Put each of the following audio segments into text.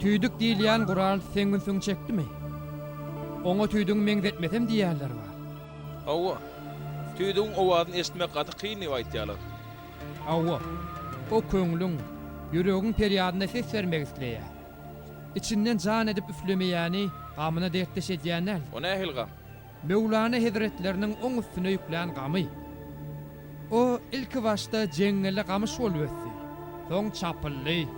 Tüýdük diýilýän gural seň ünsüňi çekdimi? Oňa tüýdügiň meňzetmesem diýýänler bar. Hawa. Tüýdügiň owazyny eşitmek gaty kyn diýip aýtýarlar. Hawa. O köňlüň, ýüregiň perýadyna ses bermek isleýär. Içinden jan edip üflemeýäni gamyna dertdeş edýän däl. O nähili gam? Möwlana hezretleriniň oň üstüne ýüklän gamy. O ilki başda jeňňele gamyş bolup ösdi. Soň çapyldy,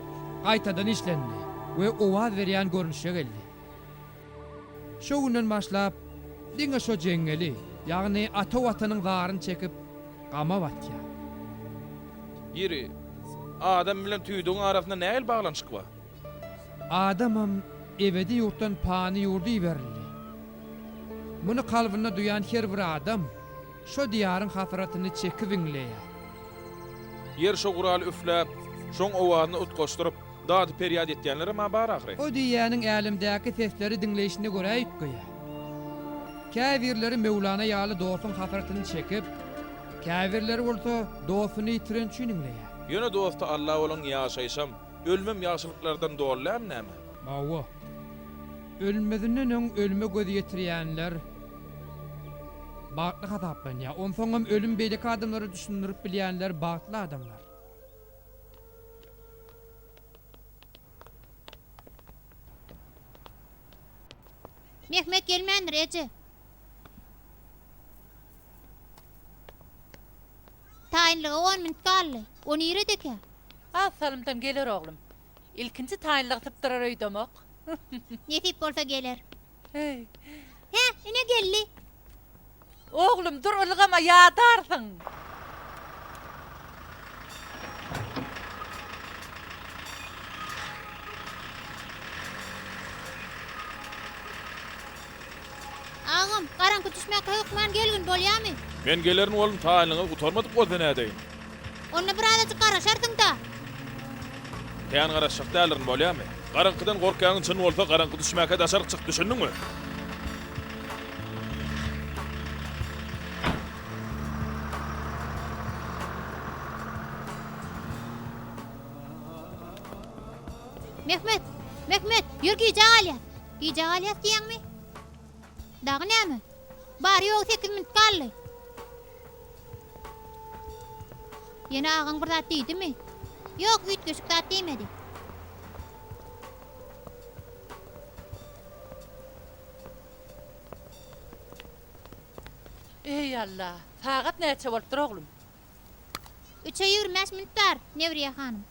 gaýtadan işlendi we owaz berýän görnüşe geldi. Şo günden başlap, diňe şo jeňňeli, ýagny ata Watanyň zaryny çekip, gama batýar. Ýeri, adam bilen tüýdügiň arasynda nähili baglanyşyk bar? Adamam ebedi ýurtdan pany ýurda iberildi. Muny kalbynda duýan her bir adam şo diýaryň hasratyny çekip iňleýär. Ýer şo guraly üfläp, şoň owazyny utgaşdyryp, dady-perýat etýänlerem-ä bar ahyry. O diýýäniň älemdäki sesleri diňleýşine görä üýtgeýär. Käbirleri Möwlana ýaly dostuň hasratyny çekip, käbirleri bolsa dostuny ýitiren üçin iňleýär. Ýöne dosty Alla bolan ýaşaýşam, ölümem ýagşylyklardan doly dälmi näme? Hawa. Ölmezinden öň ölüme göz ýetirýänler bagtly hasaplanýar. Onsoňam ölüm beýleki adamlara düşündirip bilýänler bagtly adamlar. Mehmet gelmändir, eje. Taýynlyga on minut galdy. O niredekä? Az salymdan geler oglum. Ilkinji taýynlygy sypdyrar öýdemok. Nesip bolsa geler. Heý. Hä, ine geldi. Oglum, dur ylgama, ýadarsyň. Agam, garaňky düşmäkä hökman gelgin, bolýamy? Men gelerin oglum, taýynlygyňyz gutarmadyk bolsa nädeýin? Onda birazajyk garaşarsyň-da. Kän garaşjak däldirin, bolýamy? Garaňkydan gorkýanyň çyn bolsa, garaňky düşmäkä daşaryk çyk, düşündiňmi? Mehmet! Mehmet! Ýör gijä galýas. Gijä galýas diýýäňmi? Dagy näme? Bary-ýogy sekiz minut galdy. Ýene agaň bir zat diýdimi? Ýok, üýtgeşik zat diýmedi. Eý, Alla, sagat näçe bolupdyr, oglum? Üçe 25 minut bar, Newriýe hanym.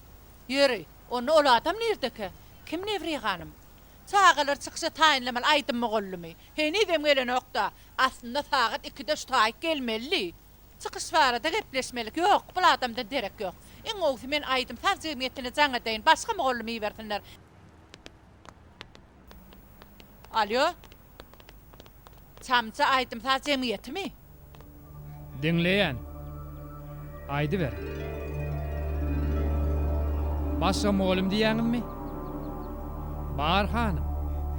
Ýeri, onda ol adam nirdekä? Kim Newriýe hanym? Çagalary çykyşa taýynlamaly aýdym mugallymy. Henizem gelenok-da. Aslynda sagat ikide şu taýyk gelmelidi. Çykyş barada gepleşmelik ýok, bul adamdan derek ýok. Iň gowusy men aýdym-saz jemgyýetine jaň edeýin, başga mugallym ibersinler. Alýo. Çamça aýdym-saz jemgyýetimi? Diňleýän. Aýdyber. Başga mugallym diýýäňizmi? Bar hanym.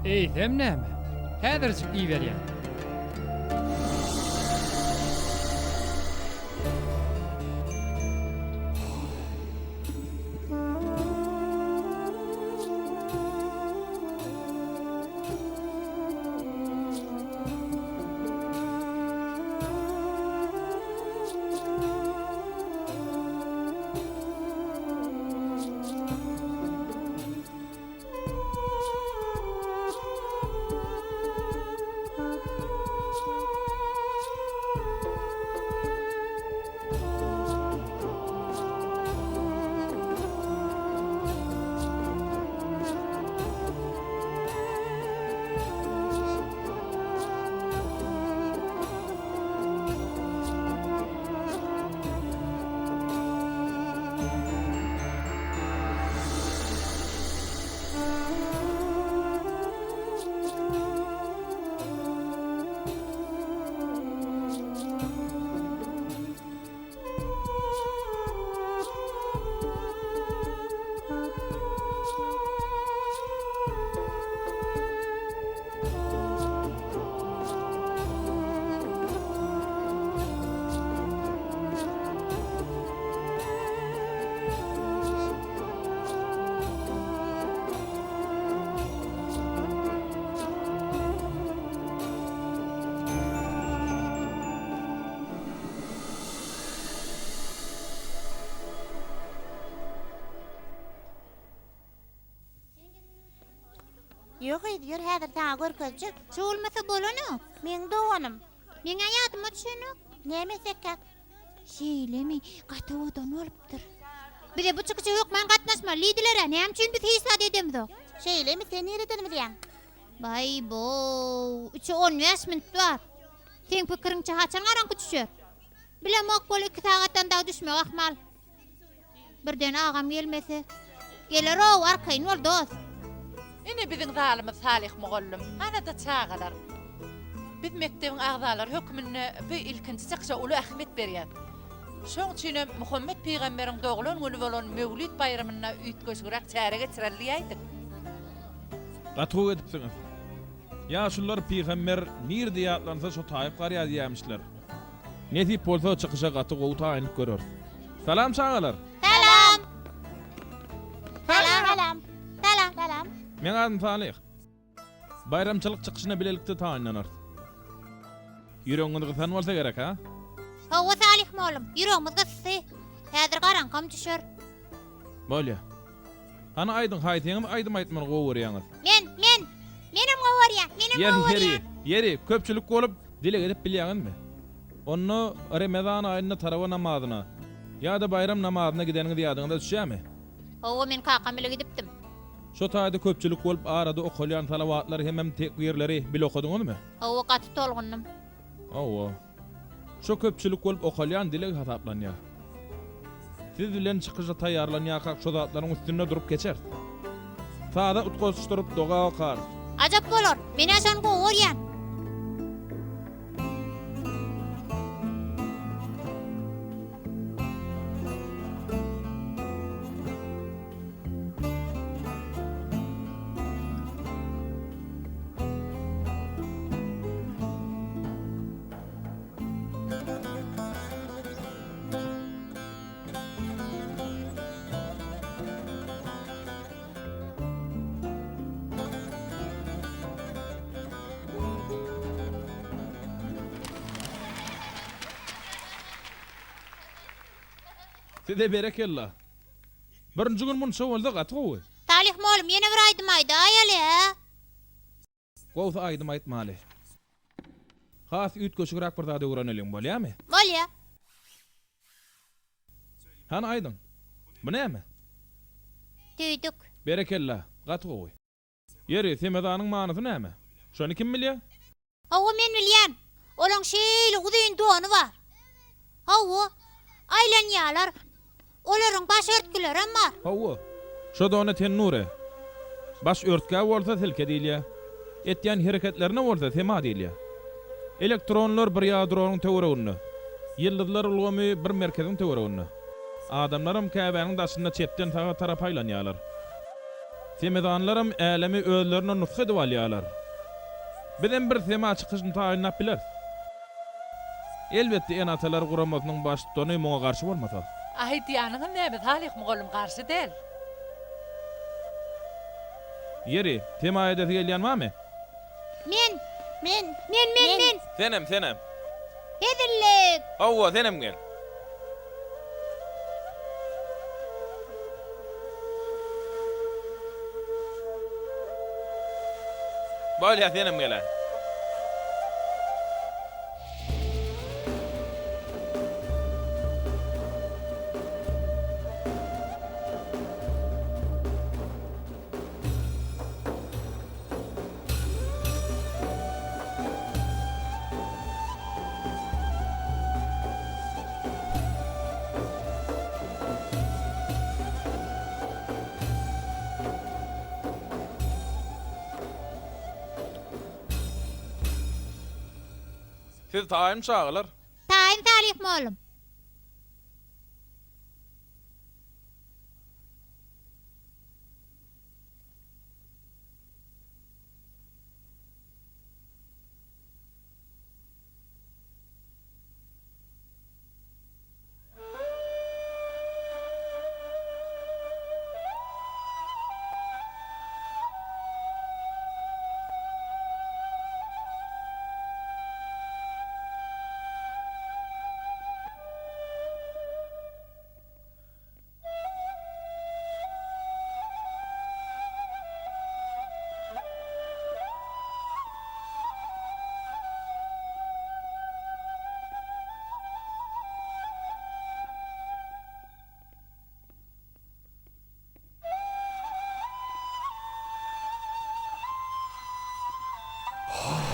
Eýsem näme? Häzirjik iberýän. Ýör gyz, ýör häzir saňa görkezjek. Şu bolmasa bolanok. Meň doganym. Meň-ä ýadyma düşenok. Näme etsekkäk? Şeýlemi? Gaty owadan bolupdyr. Bize bu çykyşa hökman gatnaşmaly diýdiler-ä. Näme üçin biz hiç zat edemzok? Şeýlemi? Sen nireden bilýäň? Baý-bow, üçe on bäş minut bar. Seň pikiriňçe haçan garaňky düşer? Bilemok, bol iki sagatdan dagy düşmegi ahmal. Birden agam gelmese. Geler-ow, arkaýyn bol, dost. Ine biziň zalymyz Salyh mugallym. Ana-da çagalar. Biz mekdebiň agzalary hökmünde bu ilkinji çykyşa uly ähmiýet berýäs. Şoň üçinem Muhammet pygamberiň doglan güni bolan Möwlit baýramynda üýtgeşigräk çäre geçireli diýäýdik. Gaty gowy edipsiňiz. Ýaşulular pygamber nirde ýatlansa şo taýyp garýar diýýämişler. Nesip bolsa çykyşa gaty gowy taýynlyk göreris. Salam çagalar! Salam! Salam! Salam! Salam! Salam! Meň adym Salyh. Baýramçylyk çykyşyna bilelikde taýynlanarys. Ýüregiňiz gysan bolsa gerek, ha? Hawa Salyh mollum, ýüregimiz gysdy. Häzir garaňkam düşer. Bolýa. Hany aýdyň, haýsyňyz aýdym aýtmany gowy görýäňiz? Men, men! Menem gowy görýän, menem Ýeri, gowy ýeri, görýän. ýeri, köpçülik bolup dileg edip bilýäňizmi? Onda Remezan aýynda tarawa namazyna ýa-da baýram namazyna gideniňiz ýadyňyza düşýärmi? Hawa, men kakam bile gidipdim. Şo taýda köpçülik bolup arada okalýan salawatlary hemem tekbirleri bile okadyňyzmy? Hawa, gaty tolgundym. Hawa. Şo köpçülik bolup okalýan dileg hasaplanýar. Siz bilen çykyşa taýýarlanýarkak şo zatlaryň üstünde durup geçeris. Saza utgaşdyryp doga okarys. Ajap bolar. Men-ä şony gowy görýän. Size berekella. Birinji gün munça bolsa gaty gowy. Salyh mollum ýene bir aýdym aýdaýaly hä? Gowsy aýdym aýtmaly. Has üýtgeşigräk bir zat öwreneliň, bolýamy? Bolýa. Hany aýdyň. Bu näme? Tüýdük. Berekella, gaty gowy. Ýeri, semezanyň manysy näme? Şony kim bilýä? Hawa, men bilýän. Olaň şeýle uzyn dony bar. Hawa, aýlanýarlar. Olaryň baş örtgülerem bar. Hawa, şo dona tennure. Baş örtgä bolsa silke diýilýär. Etýän hereketlerine bolsa sema diýilýär. Elektronlar bir ýadronyň töwereginde. Ýyldyzlar ulgamy bir merkeziň töwereginde. Adamlaram Käbäniň daşynda çepden saga tarap aýlanýarlar. Semezanlaram älemi özlerine nusga edip alýarlar. Bizem bir sema çykyşyny taýynlap bileris. Elbetde Ene-atalar guramasynyň baştutany muňa garşy bolmasa. Aýdýanyňyz näme Salyh mugallym garşy däl. Ýeri, sema edesi gelýän barmy? Men! Men! Men men men! Senem senem. Hezillik! Hawa senem gel. Bolýa senem gel-ä. Siz taýynmy çagalar? Taýyn Salyh mollum.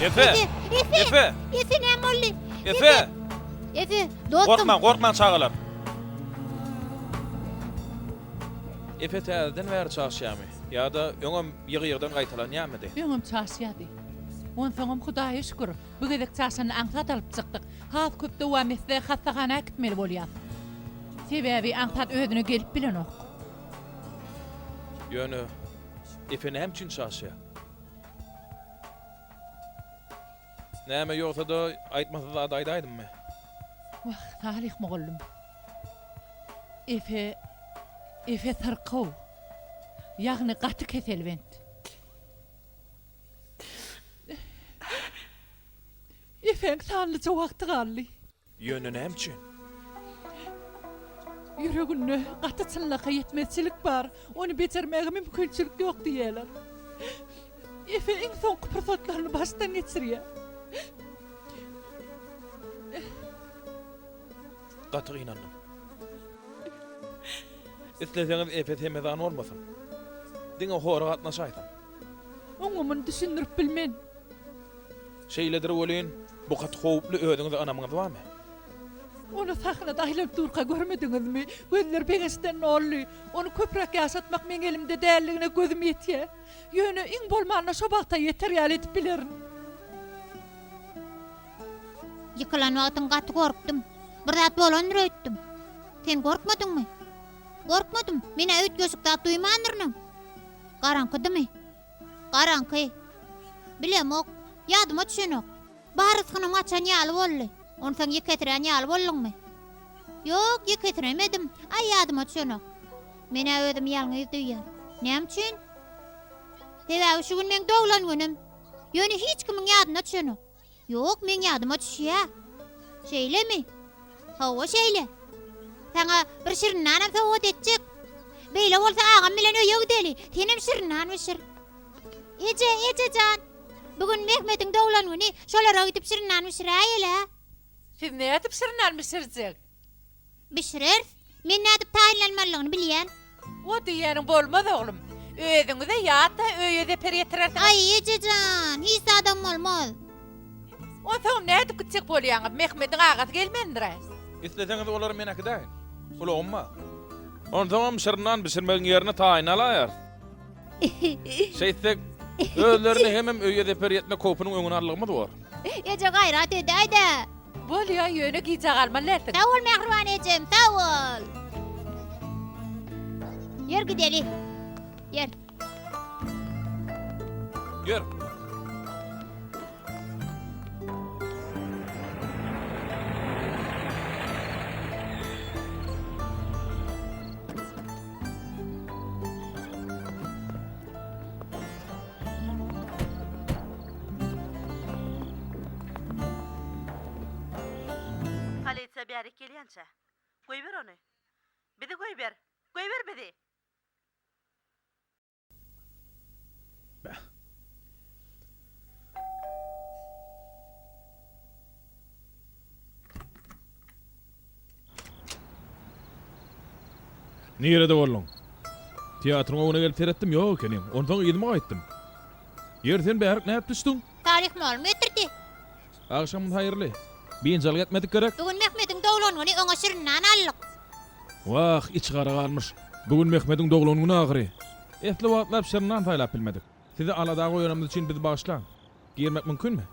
Efe! Efe! Efe! Efe näme boldy? Efe! Efe, dostum. Gorkmaň, gorkmaň çagalar. Efe täzeden bäri çaşýarmy? Ýa-da öňem ýygy-ýygydan gaýtalanýarmydy? Öňem çaşýardy. Onsoňam Hudaýa şükür, bu gezek çaşanyny aňsat alyp çykdyk. Has köp dowam etse hassahana äkitmeli bolýas. Sebäbi aňsat özüne gelip bilenok. Ýöne Efe näme üçin çaşýar? Näme ýogsa-da aýtmasyz zat aýdaýdymmy? Wah, Salyh mugallym. Efe, Efe syrkaw. Ýagny gaty keselbent. Efeň sanlyja wagty galdy. Ýöne näme üçin? Ýüreginde gaty çynlakaý ýetmezçilik bar, ony bejermäge mümkinçilik ýok diýýärler. Efe iň soňky pursatlaryny başdan geçirýär. Gaty gynandym. Isleseňiz Efe semezan bolmasyn. Diňe hora gatnaşaýsyn. Oňa muny düşündirip bilmen. Şeýledir welin, bu gaty howply özüňize ynamyňyz barmy? Ony sahnada aýlanyp durka görmediňizmi? Gözleri begençden doldy. Ony köpräk ýaşatmak meň elimde däldigine gözüm ýetýär. Ýöne iň bolmanda şo bagta ýeter ýaly edip bilerin. Ýykylan wagtyň gaty gorkdum. Bir zat bolandyr öýtdüm. Sen gorkmadyňmy? Gorkmadym. Men-ä üýtgeşik zat duýmandyrynam. Garaňkydymy? Garaňky. Bilemok. Ýadyma düşenok. Bar ysgynym gaçan ýaly boldy. Onsoň ýekesirän ýaly bolduňmy? Ýok, ýekesiremedim. Aý, ýadyma düşenok. Men-ä özümi ýalňyz duýýan. Näme üçin? Sebäbi şu gün meň doglan günüm. Ýöne hiç kimiň ýadyna düşenok. Ýok, meň ýadyma düşýä. Şeýlemi? Hawa, şeýle. Saňa bir şirin nanam sowgat etjek. Beýle bolsa agam bilen öýe gideli. Senem şirin nan bişir. Eje, eje jan. Bu gün Mehmediň doglan güni, şolara gidip şirin nan bişiräýeli-ä. Siz nädip şirin nan bişirjek? Bişireris. Men nädip taýynlanmalydygyny bilýän. O diýýäniň bolmaz, oglum. Özüňize ýa-da öýe zeper ýetirersiňiz. Aý, eje jan, hiç zadam bolmaz. Onsoňam nädip gitjek bolýaňyz? Mehmediň agasy gelmändir-ä. Isleseňiz olary men äkidäýin. Ulagym bar. Onsoňam şirin nan bişirmegiň ýerine taýyny alaýarys. Şeýtsek, özlerine hemem öýe zeper ýetmek howpunyň öňüni aldygymyz bor. Eje gaýrat edäý-dä. Bolýa, ýöne gijä galmaly dälsiň. Sag bol mähriban ejem, sag bol. Ýör gideli. Ýör. Ýör. Polisiýa bärik gelýänçä. Goýber ony. Bizi goýber. Goýber bizi! Bäh. Nirede bolduň? Teatryň öňüne gelip seretdim, ýok ekeniň. Onsoň yzyma gaýtdym. Ýeri sen bärik nädip düşdüň? Salyh mugallym getirdi. Agşamyň haýyrly. Biynjalyk etmedik gerek? Bu gün Mehmediň doglan güni, oňa şirin nan aldyk. Wah, içigara galmyş. Bu gün Mehmediň doglan güni ahyry. Esli wagtlap şirin nan saýlap bilmedik. Sizi alada goýanymyz üçin bizi bagyşlaň. Girmek mümkinmi?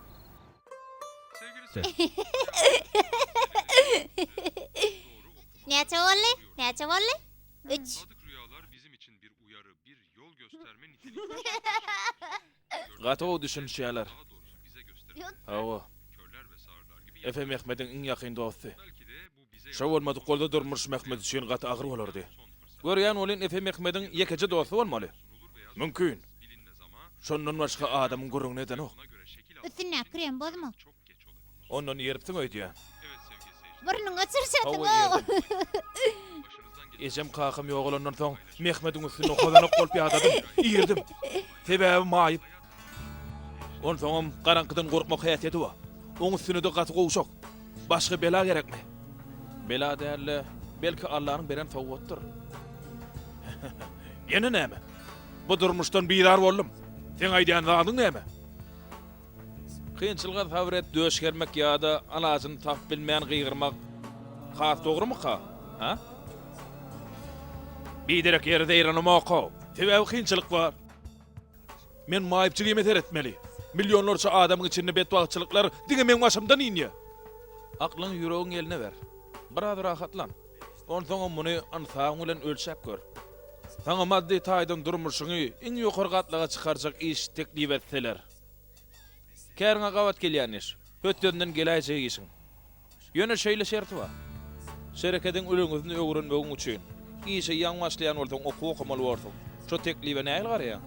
Näçe boldy? Näçe boldy? Üç. Gaty gowy düşünişýärler. Hawa. Efe Mehmediň iň ýakyn dosty. Şo bolmadyk bolsa durmuş Mehmet üçin gaty agyr bolardy. Görýän welin Efe Mehmediň ýekeje dosty bolmaly. Mümkin. Şondan başga adamyň gürrüňini edenok. Üstündäki kremi bozma. Ondan ýeripsiň öýdýän. Burnuňa çyrşadyň Hawa ýerdim. Ejem kakam ýogalandan soň Mehmediň üstünde hozanak bolup ýadadym, irdim. Sebäbi maýyp. Onsoňam garaňkydan gorkmak häsiýeti bar. Oň üstüne-de gaty gowşak. Başga bela gerekmi? Bela däl-de, belki Allanyň beren sowgatdyr. Ýene näme? Bu durmuşdan bizar boldum. Seň aýdýan zadyň näme? Kynçylyga sabyr et döş germek ýa-da alajyny tapyp bilmän gygyrmak has dogrumyka, a? Biderek ýere zeýrenemok-ow. Sebäbi kynçylyk bar. Men maýyp jigime seretmeli. Millionlarça adamyň içinde betbagtçylyklar diňe meň başymdan inýär. Aklyňy ýüregiň eline ber. Biraz rahatlan. Onsoňam muny ynsabyň bilen ölçäp gör. Saňa maddy taýdan durmuşyňy iň ýokary gatlaga çykarjak iş teklip etseler. Käriňe gabat gelýän iş. Hötdesinden geläýjek işiň. Ýöne şeýle şerti bar. Şerekediň ülňüsini öwrenmegiň üçin, işe ýaňy başlaýan bolsaň okuw okamaly borsuň. Şo teklibe nähili garaýaň?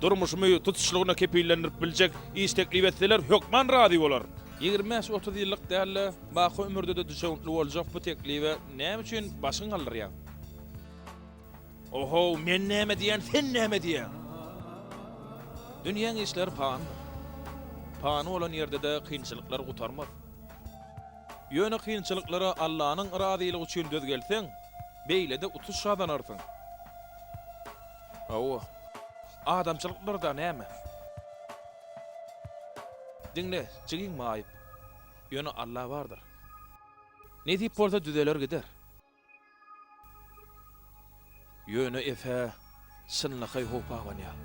Durmuşymy tutuşlygyna kepillendirip biljek iş teklip etseler hökman razy bolaryn. 25-30 ýyllyk däl-de, baky ömürde-de düşewüntli boljak bu teklibe näme üçin başyňy galdyrýaň? Ohow, men näme diýýän, sen näme diýýäň? Dünýäň işleri panydyr. Pany bolan ýerde-de kynçylyklar gutarmaz. Ýöne kynçylyklara Allanyň razylygy üçin döz gelseň, beýle-de utuş gazanarsyň. Hawa, adamçylykdyr-da näme? Diňle, jigiň maýyp. Ýöne Alla bardyr. Nesip bolsa düzeler gider. Ýöne Efe çynlakaý howp abanýar.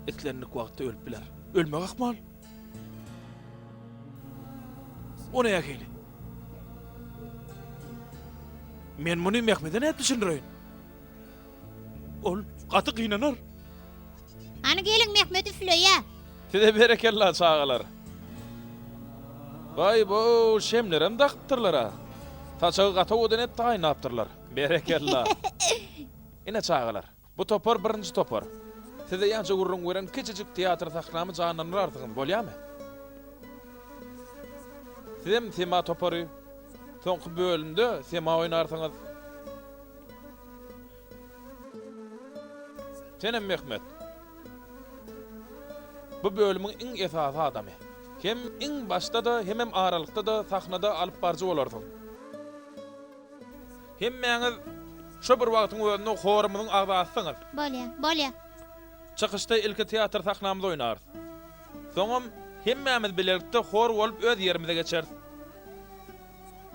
Islendik wagtda ölüp biler. Ölmegi ahmal. O nähili? Men muny Mehmede nädip düşündireýin? Ol gaty gynanar. Hany geliň Mehmet üfleýä. Size berekella çagalar. Baý-bow, şemlerem dakypdyrlar-a. Saçagy gaty owadan edip taýynlapdyrlar. Berekella. Ine çagalar, bu topar birinji topar. Size ýaňja gürrüň beren kiçijik teatr sahnamy janlandyrarsyňyz, bolýamy? Sizem sema topary. Soňky bölümde sema oýnarsyňyz. Senem Mehmet. Bu bölümiň iň esasy adamy. Hem iň başda-da, hemem aralykda-da sahnada alyp baryjy bolarsyň. Hemmäňiz şo bir wagtyň özünde horumyzyň agzasysyňyz. Bolýa, bolýa. Çykyşda ilki teatr sahnamyzy oýnarys. Soňam hemmämiz bilelikde hor bolup öz ýerimize geçeris.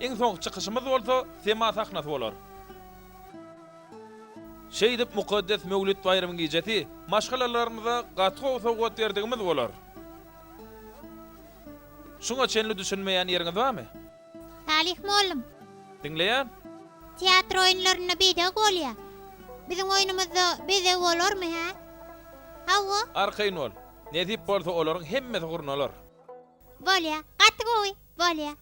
Iň soňky çykyşymyz bolsa sema sahnasy bolar. Şeýdip mukaddes Möwlit baýramy gijesi maşgalalarymyza gaty gowy sowgat berdigimiz bolar. Şuňa çenli düşünmeýän ýeriňiz barmy? Salyh mollum. Diňleýän. Teatr oýunlarynda bezeg bolýa. Biziň oýnumyzda bezeg bolarmy, hä? Hawa. Arkaýyn bol. Nesip bolsa olaryň hemmesi gurnalar. Bolýa. Gaty gowy. Bolýa.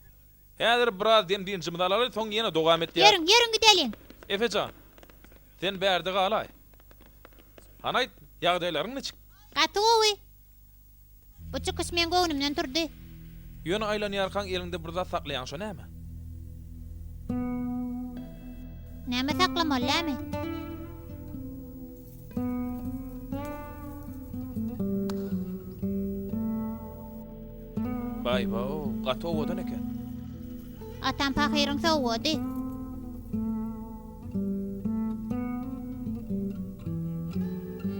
Häzir biraz dem-dynjymyzy alaly, soň ýene dowam etýäs. Ýörüň, ýörüň gideliň. Efe jan, sen bärde galaý. Hany aýt, ýagdaýlaryň niçik? Gaty gowy. Bu çykyş meň göwnümden turdy. Ýöne aýlanýarkaň eliňde bir zat saklaýaň, şo näme? Näme saklamaly dämi? Baý-bow, gaty owadan eken. Atam pahyryň sowgady.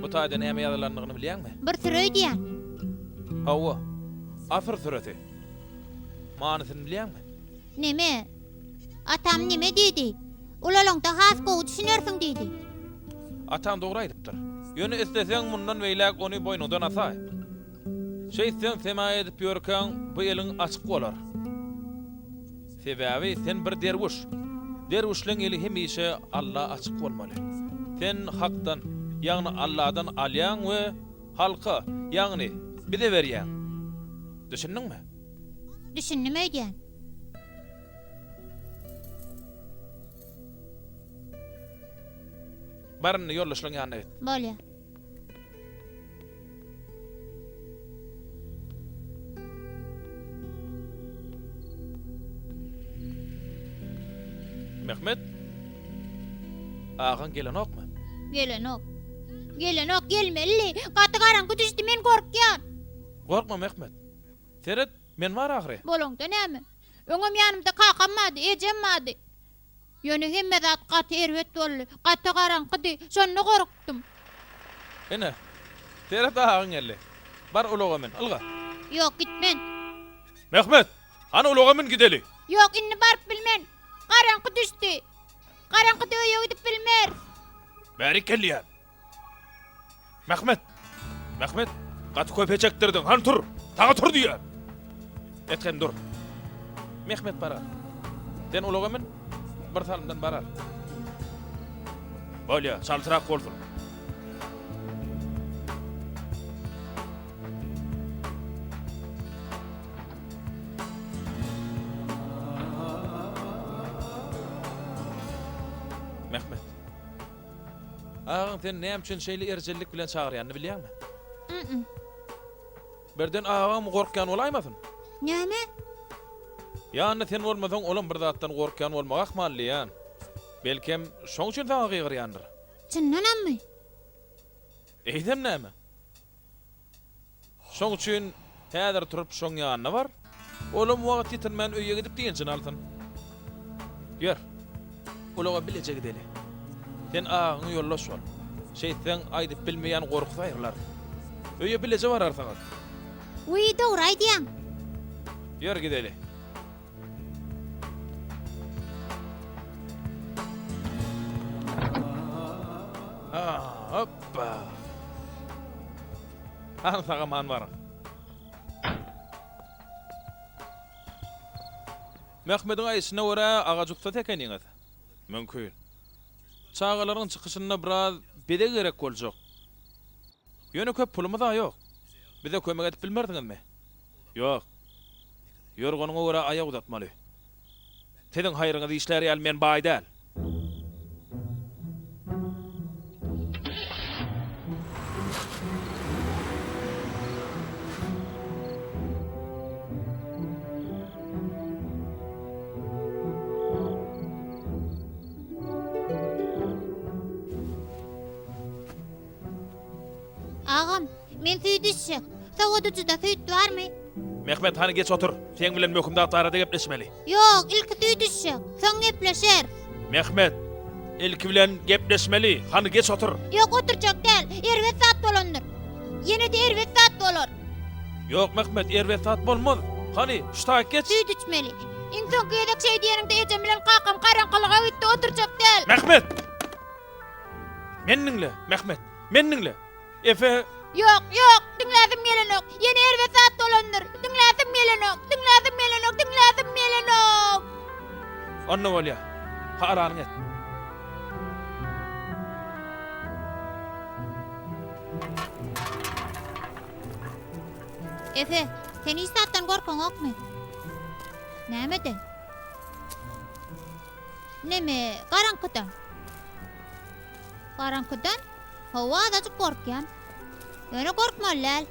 Bu taýda näme ýazylandygyny bilýäňmi? Bir süre öýdýän. Hawa, Asyr süresi. Manysyny bilýäňmi? Neme? Atam neme diýdi? Ulalaňda has gowy düşünersiň diýdi. Ataň dogry aýdypdyr. Ýöne isleseň mundan beýläk ony boýnuňdan asaý. Şeýtseň sema edip ýörkäň bu eliň açyk bolar. Sebäbi sen bir derwüş. Derwüşleň eli hemişe Alla açyk bolmaly. Sen Hakdan, ýagny Alladan alýaň we halka, ýagny bize berýäň. Düşündiňmi? Düşündim öýdýän. Bar indi ýoldaşlaryň ýanyna git. Bolýa. Mehmet? Agaň gelenokmy? Gelenok. Gelenok, gelmelidi. Gaty garaňky düşdi, men gorkýan. Gorkma, Mehmet. Seret, men bar ahyry. Bolaňda näme? Öňem ýanymda kakam bardy, ejem bardy. Ýöne hemme zat gaty erbet boldy. Gaty garaňkydy. Şonda gorkdum. Ine, seret agaň geldi. Bar ulaga min, ylga. Ýok, gitmen. Gitmen. Mehmet, hany ulaga mün gideli. Ýok, indi baryp bilmen. Garaňky düşdi. Garaňkyda öýe gidip bilmeris. Bärik gel diýýän. Mehmet! Mehmet, gaty köp heçekdirdiň, hany tur! Saňa tur diýýän! Ethem dur. Mehmet barar. Sen ulaga mün, bir salymdan barar. Bolýa, çaltrak bolsun. Mehmet. Agaň seni näme üçin şeýle erjellik bilen çagyrýanyny bilýäňmi? Mm-mm. Birden agam gorkýan bolaýmasyn? Näme? Ýanynda sen bolmasaň, olam bir zatdan gorkýan bolmagy ahmal diýýän. Belkem, şoň üçin saňa gygyrýandyr. Çyndanammy? Eýsem näme? Şoň üçin häzir turup şoň ýanyna bar. Olam wagt ýitirmän öýe gidip dynjyny alsyn. Ýör, ulaga bileje gideli. Sen agaňa ýoldaş bol. Şeýtseň, aýdyp bilmeýän gorkusy aýrylar. Öýe bileje bararsyňyz. Wiý, dogry aýdýaň. Ýör, gideli. Hoppa! Hany sag-aman baryň. Mehmediň aýdyşyna görä, agaç ussasy ekeniňiz. Mümkin. Çagalaryň çykyşynda biraz bezeg gerek boljak. Ýöne köp pulumyz-a ýok. Bize kömek edip bilmersiňizmi? Ýok. Ýorganyňa görä aýak uzatmaly. Siziň haýryňyz işlär ýaly men baý däl. Agam, men süýt içjek. Sowadyjyda süýt barmy? Mehmet, hany geç otur. Seň bilen möhüm zat barada gepleşmeli. Ýok, ilki süýt içjek. Soň gepleşeris. Mehmet, ilki bilen gepleşmeli. Hany geç otur. Ýok, oturjak däl. Erbet zat bolandyr. Ýene-de erbet zat bolar. Ýok, Mehmet, erbet zat bolmaz. Hany, şu taýyk geç. Süýt içmeli. Iň soňky gezek şeý diýeniňde ejem bilen kakam garaňkylyga gitdi, oturjak däl. Mehmet! Meni diňle, Mehmet, meni diňle. Efe. Ýok, ýok, diňläsim gelenok. Ýene erbet zat bolandyr. Diňläsim gelenok, diňläsim gelenok, diňläsim gelenok. Onda bolýa. Halanyňy et. Efe, sen hiç zatdan gorkaňokmy? Nämeden? Neme, garaňkydan. Garaňkydan? Hawa, azajyk gorkýan. Ýöne gorkmaly däl.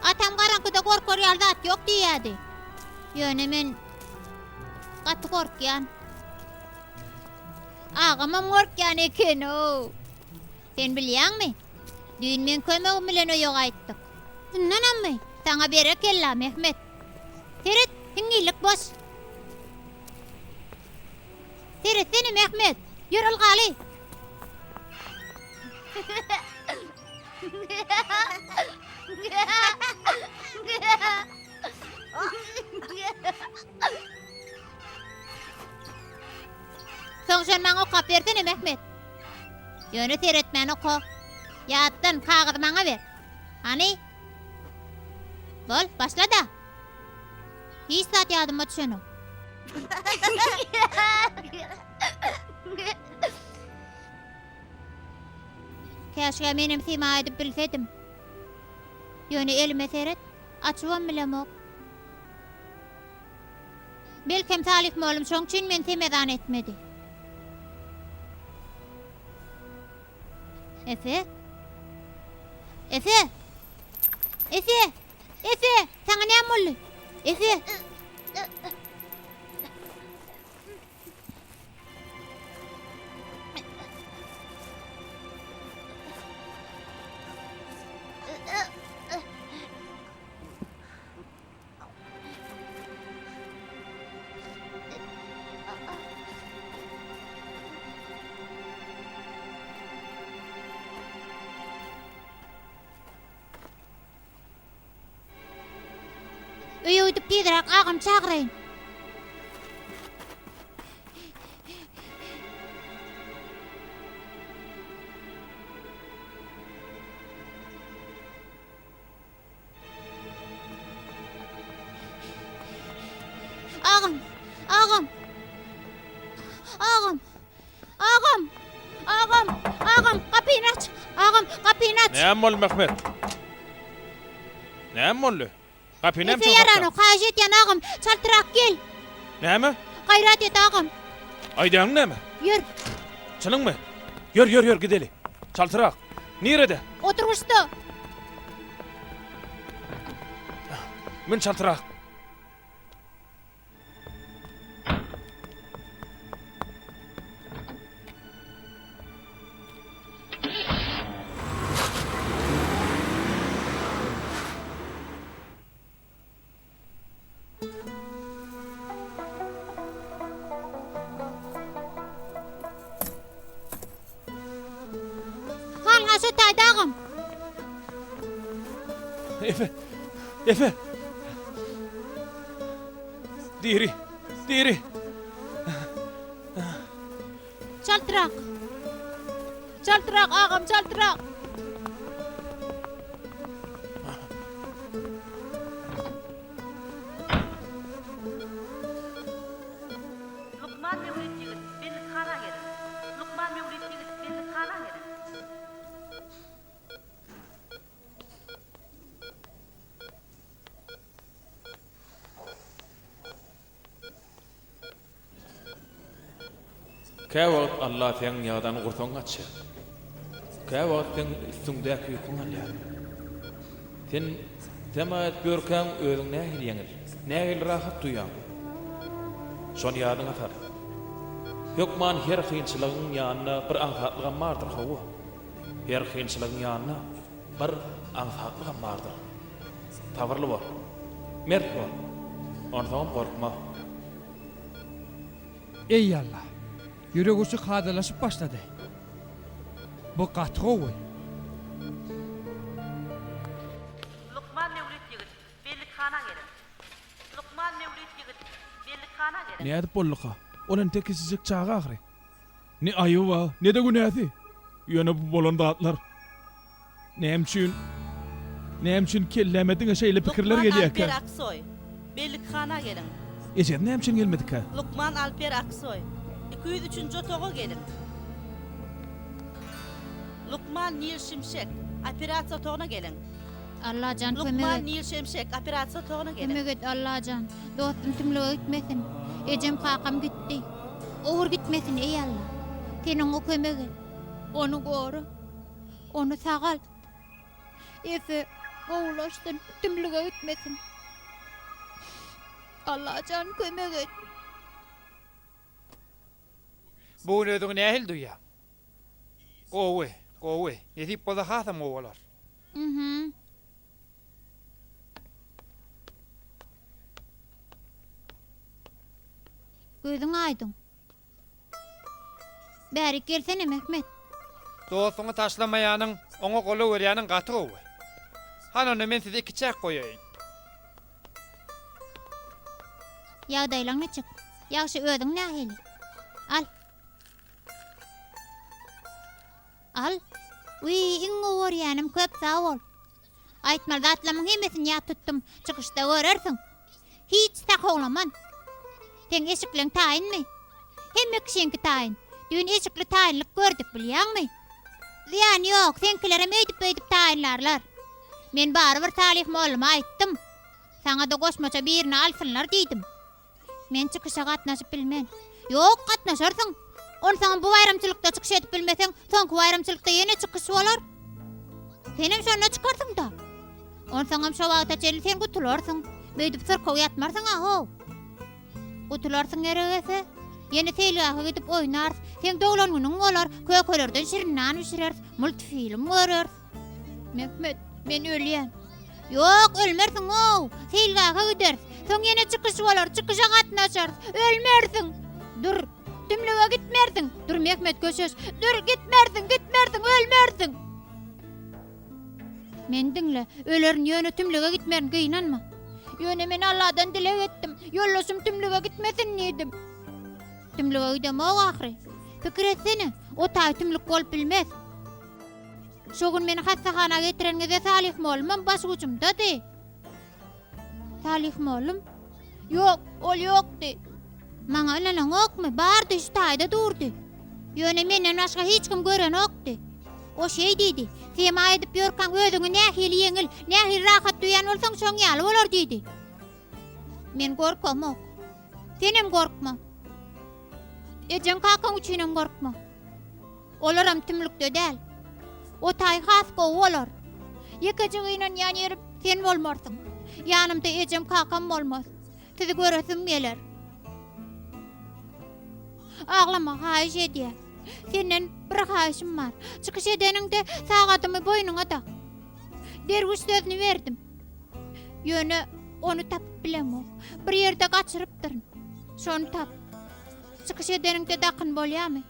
Atam garaňkyda gorkar ýaly zat ýok diýýärdi. Ýöne men gaty gorkýan. Agamam gorkýan eken-ow. Sen bilýäňmi? Düýn meň kömegim bilen öýe gaýtdyk. Çyndanammy? Saňa berekella, Mehmet. Seret, hiňňillik boş. Seretsene, Mehmet. Ýör, ylgaly. Soň şony maňa okap bersene, Mehmet. Ýöne seretmän oka. Ýatdan, kagyzy maňa ber. Hany? Bol, başla-da. Hiç zat ýadyma düşenok. Käşgä menem sema edip bilsedim. Ýöne elime seret, açybam bilemok. Belkem Salyh mollum şoň üçin meni semezan etmedi. Efe? Efe? Efe! Efe! Saňa näme boldy? Efe! Öýe gidip tizräk agamy çagyraýyn. Agam! Agam! Agam! Agam! Agam! Agam! Gapyny aç! Agam, gapyny aç! Näme boldy, Mehmet? Näme boldy? Gapyny näme Efe üçin ýaranok, haýyş edýän agam, çaltrak gel! Näme? Gaýrat et agam. Aýdýanyň näme? Ýör. Çynyňmy? Ýör, ýör, ýör, gideli. Çaltrak. Nirede? Oturgyçda. Mün çaltrak. Halňa şu taýda agam. Efe! Efe! Diri! Diri! Çaltrak! Çaltrak agam, çaltrak! Lukman Mewlüt ýigit, bellikhana geliň. Lukman Mewlüt ýigit, bellikhana geliň. Käwagt Alla seň ýadan gursagyňy açýar. Käwagt seň üstüňdäki ýüküňi alýar. Sen sema edip ýörkäň özüň nähili ýeňil, nähili rahat duýýaň? Şony ýadyňa sal. Hökman her kynçylygyň ýanynda bir aňsatlygam bardyr, hawa. Her kynçylygyň ýanynda bir aňsatlygam bardyr. Sabyrly bol. Mert bol. Onsoňam gorkma. Eý Alla! Ýürek urşy kadalaşyp başlady. Bu gaty gowy. Lukman Mewlüt ýigit, bellikhana geliň. Lukman Mewlüt ýigit, bellikhana geliň. Nädip bolduka? Ol entek kiçijik çaga ahyry. Ne aýyby bar, ne-de günäsi. Ýöne bu bolan zatlar. Näme üçin? Näme üçin kelläme diňe şeýle pikirler Lukman gelýärkä? Alper Aksoý, bellikhana geliň. Ejesi näme üçin gelmedikä? Lukman Alper Aksoý, 203-nji otaga geliň. Lukman Nil Şimşek, operasiýa otagyna geliň. Allajan kömek Lukman et. Nil Şemşek, operasiýa otagyna geliň. Kömek et Allajan. Dostum tümlüge gitmesin. Ejem kakam gitdi. Ogur gitmesin eý Alla. Sen oňa kömek et. Ony gora. Ony sagalt. Efe gowulaşsyn, tümlüge gitmesin. Allajan kömek et. Bu gün özüňi nähili duýýaň? Gowy, gowy. Nesip bolsa hasam gowy bolar. Mhm. Gözüň aýdyň. Bärik gelsene, Mehmet. Dostuňy taşlamaýanyň, oňa gola berýäniň gaty gowy. Hany onda men sizi ikiçäk goýaýyn. Ýagdaýlaň niçik? Ýagşy, özüň nähili? Al. Al. Wiý, iň gowy görýänim, köp sag bol. Aýtmaly zatlamyň hemmesini ýat tutdum, çykyşda görersiň. Hiç sakawlaman. Seň eşikleň taýynmy? Hemme kişiňki taýyn. Düýn eşikli taýynlyk gördük, bilýäňmi? Zyýany ýok, seňkilerem öýdüp-öýdüp taýynlarlar. Men barybir Salyh molluma aýtdym. Saňa-da goşmaça birini alsynlar diýdim. Men çykyşa gatnaşyp bilmen. Ýok, gatnaşarsyň. Onsoňam bu baýramçylykda çykyş edip bilmeseň, soňky baýramçylykda ýene çykyş bolar. Senem şonda çykarsyň-da. Onsoňam şo wagta çenli sen gutularsyň. Beýdip syrkaw ýatmarsyň-a, how. Gutularsyň gerek ese. Ýene seýilgähe gidip oýnarys. Seň doglan günüň bolar, kökelerden şirin nan bişireris, multfilm göreris. Mehmet, men ölýän. Ýok, ölmersiň-ow. Seýilgähe gideris. Soň ýene çykyş bolar, çykyşa gatnaşarys. Ölmersiň. Dur, tümlüge gitmersiň. Dur, Mehmet, köşeş. Dur, gitmersiň, gitmersiň, ölmersiň. Meni diňle, ölerin, ýöne tümlüge gitmerin, gynanma. Ýöne men Alladan dileg etdim, ýoldaşym tümlüge gitmesin diýdim. Tümlüge gidemok ahyry. Pikir etsene, o taý tümlük bolup bilmez. Şo gün meni hassahana getireniňizde Salyh mollumam başujumdady. Salyh mollum? Ýok, ol ýokdy. Maňa ynanaňokmy? Bardy, şu taýda durdy. Ýöne menden başga hiç kim görenokdy. O şeý diýdi, Sema edip ýörkäň özüňi nähili ýeňil, nähili rahat duýan bolsaň, şoň ýaly bolar diýdi. Men gorkamok. Senem gorkma. Ejeň kakaň üçinem gorkma. Olaram tümlükde däl. O taý has gowy bolar. Ýekeje gynanýan ýerim sen bolmarsyň. Ýanymda ejem kakam bolmaz. Sizi göresim geler. Aglama haýyş edýän. Senden bir haýyşym bar. Çykyş edeniňde sagadymy boýnuňa dak. Derwüş sözüni berdim. Ýöne ony tapyp bilemok. Bir ýerde gaçyrypdyryn. Şony tap. Çykyş edeniňde dakyn bolýamy?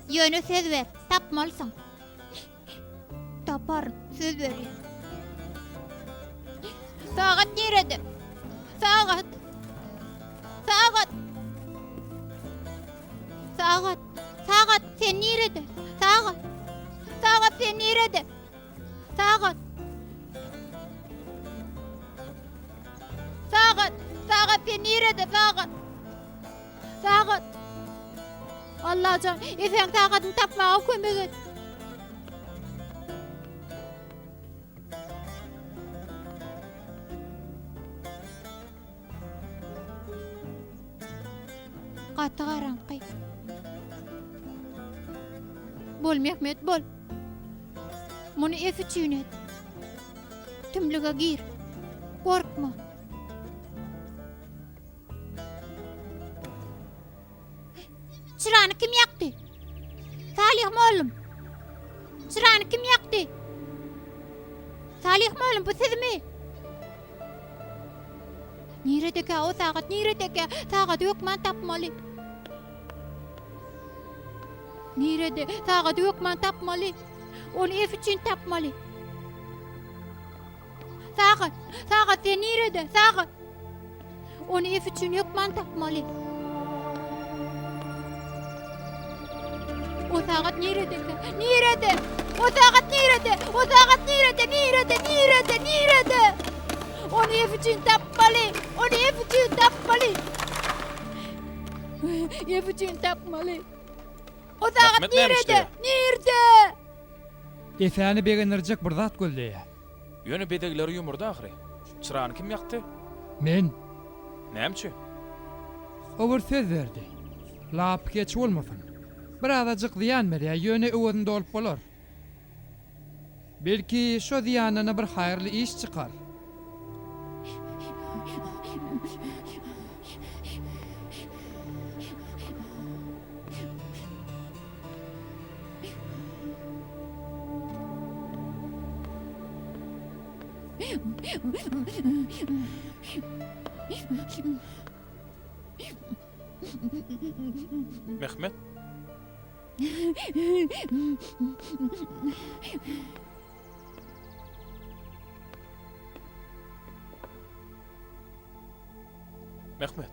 Ýöne söz ber, tapmalysyň. Taparyn, söz berýän. Sagat nirede? Sagat! Sagat! Sagat! Sagat, sen nirede? Sagat! Sagat, sen nirede? Sagat! Sagat! Sagat, sen nirede? Sagat! Sagat! Allajan, Eseň sagadyny tapmaga kömek et. Gaty garaňky. Bol Mehmet, bol. Muny Efe üçin et. Tümlüge gir. Gorkma. Çyrany kim ýakdy? Salyh mollum. Çyrany kim ýakdy? Salyh mollum, bu sizmi? Niredekä o sagat, niredekä? Sagady hökman tapmaly. Nirede? Sagady hökman tapmaly. Ony Efe üçin tapmaly. Sagat! Sagat sen nirede? Sagat! Ony Efe üçin hökman tapmaly. O sagat niredekä? Nirede? O sagat nirede? O sagat nirede? Nirede? Nirede? Nirede? Ony Efe üçin tapmaly. Ony Efe üçin tapmaly. Efe üçin tapmaly. O sagat Mehmet näme nirede? işleýär? Nirde? Efäni begendirjek bir zat gözleýär. Ýöne bezegleri ýumurdy ahyry. Çyrany kim ýakdy? Men. Näme üçin? O bir söz berdi. Lapykeç bolmasyn. Birazajyk zyýan berýär, ýöne öwezini dolup bolar. Belki, şo zyýandana bir haýyrly iş çykar. Mehmet. Mehmet.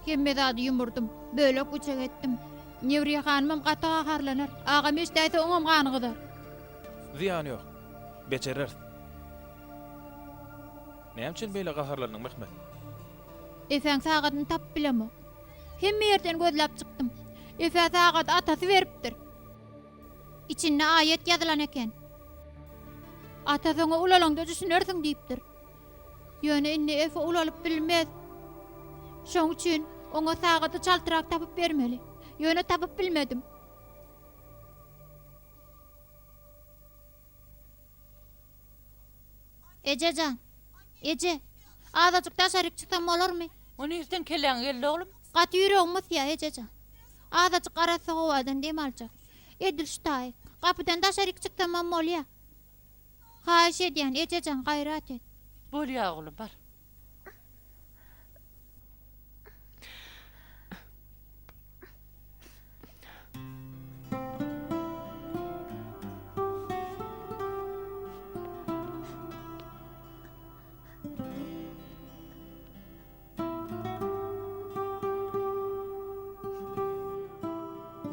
Hemme zady ýumurdym. Bölek-büçek etdim. Newriýe hanymam gaty gaharlanar. Agam eşidäýse oňam gany gyzar. Zyýany ýok. Bejereris. Näme üçin beýle gaharlandyň, Mehmet? Efäň sagadyny tapyp bilemok. Hemme ýerden gözläp çykdym. Efä sagady atasy beripdir. Içinde aýat ýazylan eken. Atasy oňa ulalaňda düşünersiň diýipdir. Ýöne indi Efe ulalyp bilmez. Şoň üçin oňa sagady çaltrak tapyp bermeli. Ýöne tapyp bilmedim. Eje jan. Eje. Azajyk daşaryk çyksam bolarmy? O nirden kelläňe geldi oglum? Gaty ýüregim gysýar, eje jan. Azajyk arassa howadan dem aljak. Edil şu taýy. Gapydan daşaryk çyksamam bolýar. Haýyş edýän, eje jan, gaýrat et. Bolýa oglum, bar.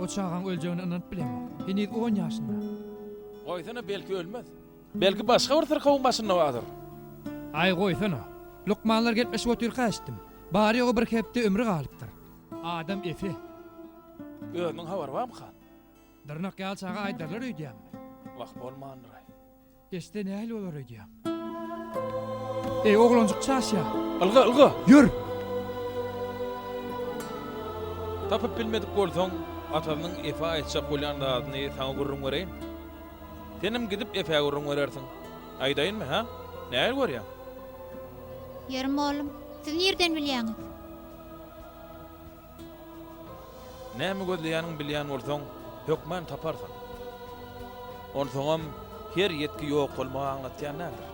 O çagaň öljegine ynanyp bilemok. Heniz on ýaşynda. Goýsana, belki ölmez. Belki başga bir syrkawyň başynda bardyr. Aý, goýsana. Lukmanlar gepleşip otyrka eşitdim. Bary-ýogy bir hepde ömri galypdyr. Adam Efe. Özüniň habary barmyka? Dyrnak ýaly çaga aýdarlar öýdýäňmi? Wah, bolmandyr-aý. Geçse nähili bolar öýdýäň? Eý, oglanjyk çaşýar. Ylga, ylga! Ýör! Tapyp bilmedik bolsaň, atasynyň Efä aýtjak bolýan zadyny saňa gürrüň bereýin. Senem gidip Efä gürrüň berersiň. Aýdaýynmy, hä? Nähili görýäň? Ýeri mollum, siz nirden bilýäňiz? Näme gözleýäniňi bilýän bolsaň, hökman taparsyň. Onsoňam her ýetgi ýok bolmagy aňlatýan däldir.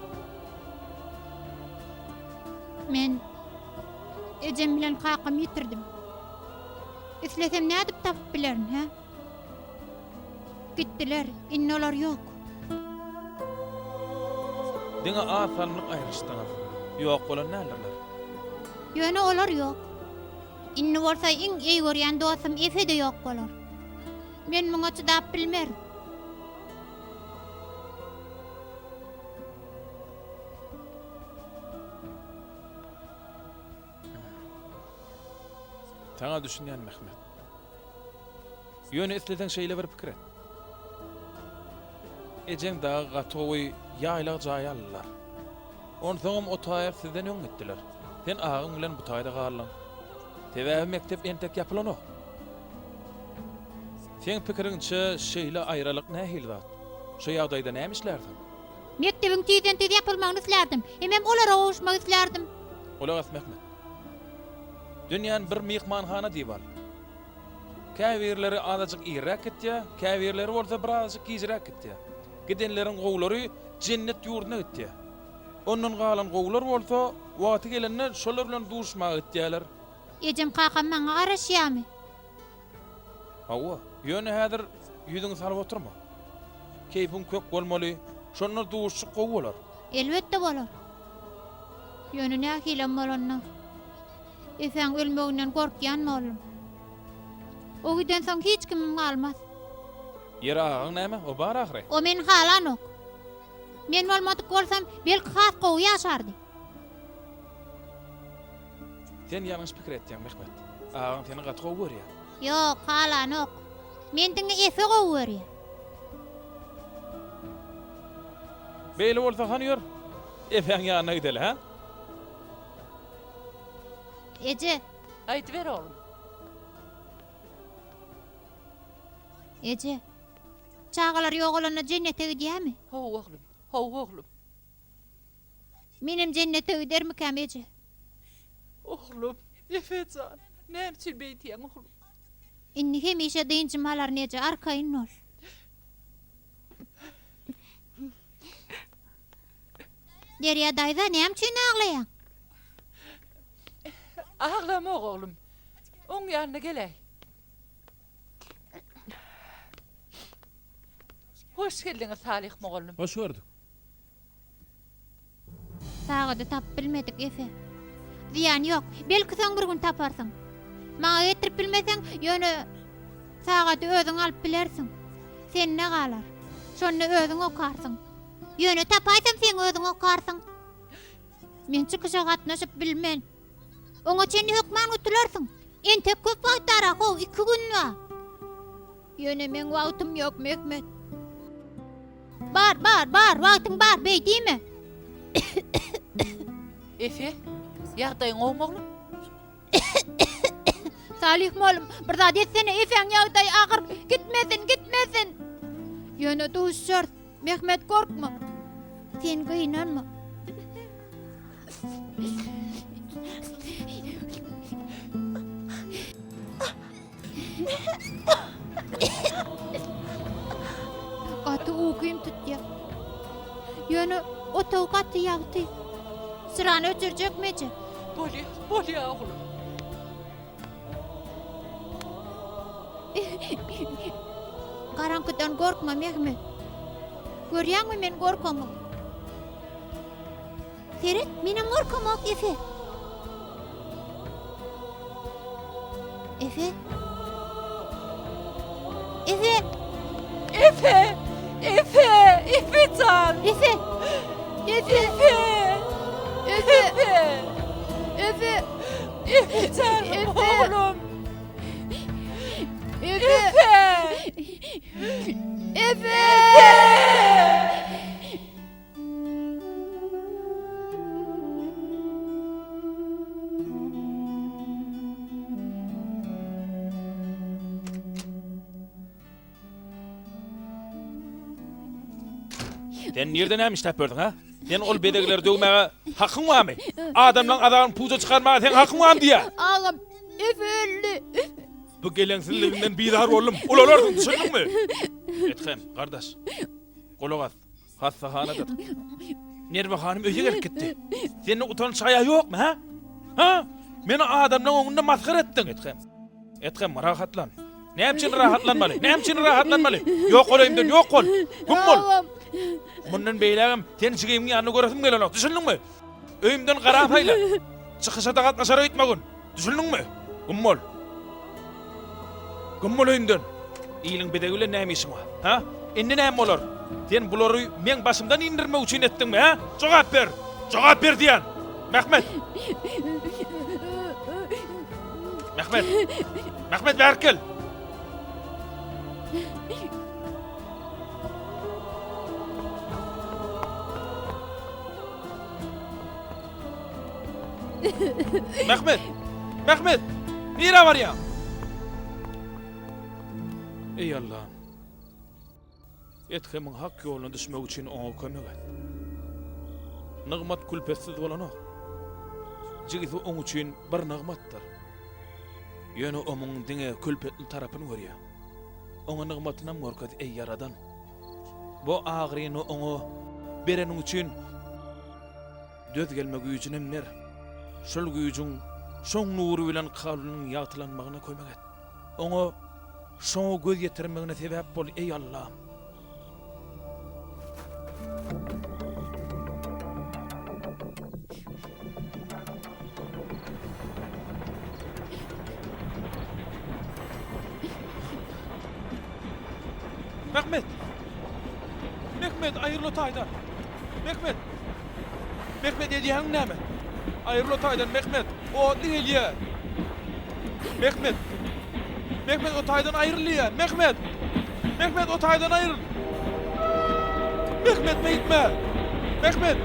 Men ejem bilen kakamy ýitirdim. Islesem nädip tapyp bilerin, hä? Gitdiler, indi olar ýok. Diňe az salymlyk aýrylyşdyňyz. Ýok bolan däldirler. Ýöne olar ýok. Indi bolsa iň eý görýän dostum Efe-de ýok bolar. Men muňa çydap bilmerin. Saňa düşünýän Mehmet. Ýöne isleseň şeýle bir pikir et. Ejeň dagy gaty gowy ýaýlag jaý aldylar. Onsoňam o taýak sizden öň gitdiler. Sen agaň bilen bu taýda galdyň. Sebäbi mekdep entek ýapylanok. Seň pikiriňçe şeýle aýralyk nähili zat? Şu ýagdaýda näme islärsiň? Mekdebiň tizden-tiz ýapylmagyny islärdim. Hemem olara gowuşmak islerdim. Gulak as Mehmet. Dünýäni bir myhmanhana diýip al. Käbirleri azajyk irräk gitýär, käbirleri bolsa birazajyk gijräk gitýär. Gidenleriň gowulary jennet ýurduna gitýär. Ondan galan gowular bolsa, wagty gelende şolar bilen duşmaga gitýärler. Ejem kakam maňa garaşýarmy? Hawa, ýöne häzir ýüzüňi salyp oturma. Keýpiň kök bolmaly, şonda duşuşyk gowy bolar. Elbetde bolar. Ýöne nähilem bolanda, Efäň ölmeginden gorkýan boldum. O gidensoň hiç kimim galmaz. Ýeri agaň näme, o bar ahyry. O meni halanok. Men bolmadyk bolsam, belki has gowy ýaşardy. Sen ýalňyş pikir etýäň, Mehmet. Agaň seni gaty gowy görýär. Ýok, halanok. Men diňe Efe gowy görýän. Beýle bolsa hany ýör, Efäň ýanyna gideli, hä? Eje! Aýdyber, oglum. Eje, çagalar ýogalanda jennete gidýärmi? Hawa, oglum. Hawa, oglum. Menem jennete gidermikäm, eje? Oglum, Efe jan, näme üçin beýdýäň, oglum? Indi hemişe dynjym alaryn, eje, arkaýyn bol. Derýa daýza, näme üçin aglaýaň? Aglamok, oglum. Oň ýanyna geläý. Hoş geldiňiz, Salyh mugallym. Hoş gördük. Sagady tapyp bilmedik, Efe. Zyýany ýok. Belki soň bir gün taparsyň. Maňa getirip bilmeseň, ýöne sagady özüň alyp bilersiň. Sende galar. Şonda özüň okarsyň. Ýöne tapaýsam seň özüň okarsyň. Men çykyşa gatnaşyp bilmen. Oňa çenli hökman gutularsyň. Entek köp wagt bar-a, how, iki gün bar. Ýöne meň wagtym ýok, Mehmet. Bar, bar, bar, wagtyň bar, beý diýme. Efe, ýagdaýyň gowumy oglum? Salyh mollum, bir zat etsene, Efäň ýagdaýy agyr, gitmesin, gitmesin. Ýöne duşarys, Mehmet gorkma. Sen gynanma. Gaty ukym tutýar. Ýöne otag gaty ýagty. Çyrany öçürjekmi eje? Bolýa, bolýa oglum. Garaňkydan gorkma, Mehmet. Görýäňmi men gorkamok. Seret, menem gorkamok, Efe. Efe? Efe! Efe! Efe! Efe jan! Efe! Efe! Efe! Efe! Efe! Efe! Efe jan Efe! oglum! Efe! Efe! Efe! Sen nirde näme işläp ýördüň, ha? Sen ol bezegleri döwmäge hakyň barmy? Adamlaryň azabyny puja çykarmaga seň hakyň barmy diýýä? Agam, Efe öldi. Bu geleňsizligiňden bizar boldum. Ulalarsyň, düşündiňmi? Ethem, gardaş, gulak as. Hassahanadadyk. Nerwe hanym öýe gelip gitdi. Sende utanç-haýa ýokmy, hä? Hä? Meni adamlaň öňünde masgara etdiň. Ethem. Ethem, rahatlan. Näme üçin rahatlanmaly? Näme üçin rahatlanmaly? Ýok bol öýümden, ýok bol! Güm bol! Mundan beýlägem seni jigimiň ýanynda göresim gelenok, düşündiňmi? Öýümden gara saýla. Çykyşa-da gatnaşar öýtmegin. Düşündiňmi? Güm bol. Güm bol öýümden. Iliň bezegi bilen näme işiň bar? Hä? Indi näme bolar? Sen bulary meň başymdan indirmek üçin etdiňmi, hä? Jogap ber! Jogap ber diýýän! Mehmet! Mehmet! Mehmet bärik gel! Mehmet! Mehmet! Nirä barýaň? Eý Allahym! Ethemiň hak ýoluna düşmegi üçin oňa kömek et. Nygmat külpetsiz bolanok. Jigisi oň üçin bir nygmatdyr. Ýöne o muň diňe külpetli tarapyny görýär. Oňa nygmatynam görkez, eý Ýaradan! Bu agyryny oňa bereniň üçin Döz gelme güýjünem ber. Şol güýjüň, şoň nury bilen kalbynyň ýagtylanmagyna kömek et. Oňa şoňa göz ýetirmegine sebäp bol, eý Allam! Mehmet! Mehmet, aýryl o taýdan! Mehmet! Mehmet edýäniň näme? Aýryl o taýdan Mehmet! Otly gelýä! Mehmet! Mehmet o taýdan aýryl diýýän! Mehmet! Mehmet o taýdan aýryl! Mehmet beýtme! Mehmet!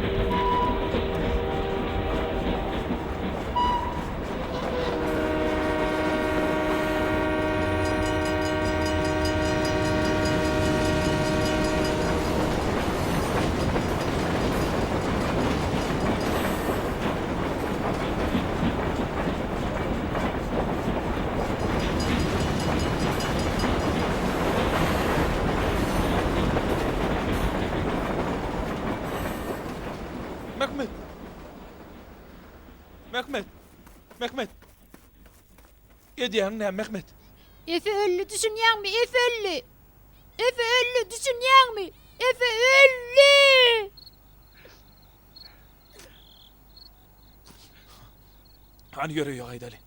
Mehmet! Mehmet! Mehmet! Edýäniň näme, Mehmet? Efe öldi, düşünýäňmi? Efe öldi! Efe öldi, düşünýäňmi? Efe öldi! Hany ýör öýe gaýdaly.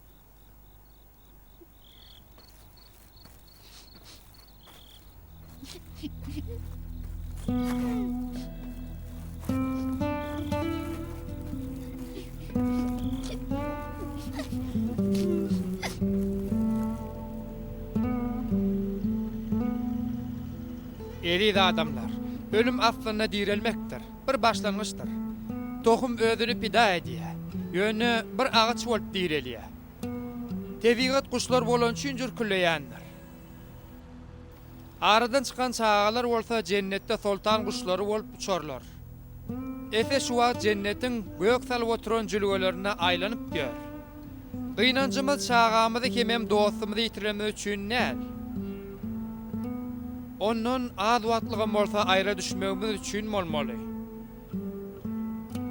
Eziz adamlar, ölüm aslynda direlmekdir, bir başlangyçdyr. Tohum özüni pida edýär, ýöne bir agaç bolup direlýär. Tebigat guşlar bolany üçin jürkülleýändir. Aradan çykan çagalar bolsa jennetde soltan guşlary bolup uçarlar. Efe şu wagt jennetiň gök salyp oturan jülgelerinde aýlanyp ýör. Gynanjymyz çagamyzy hemem dostumyzy ýitirenimiz üçin däl. Ondan az wagtlygam bolsa aýra düşmegimiz üçin bolmaly.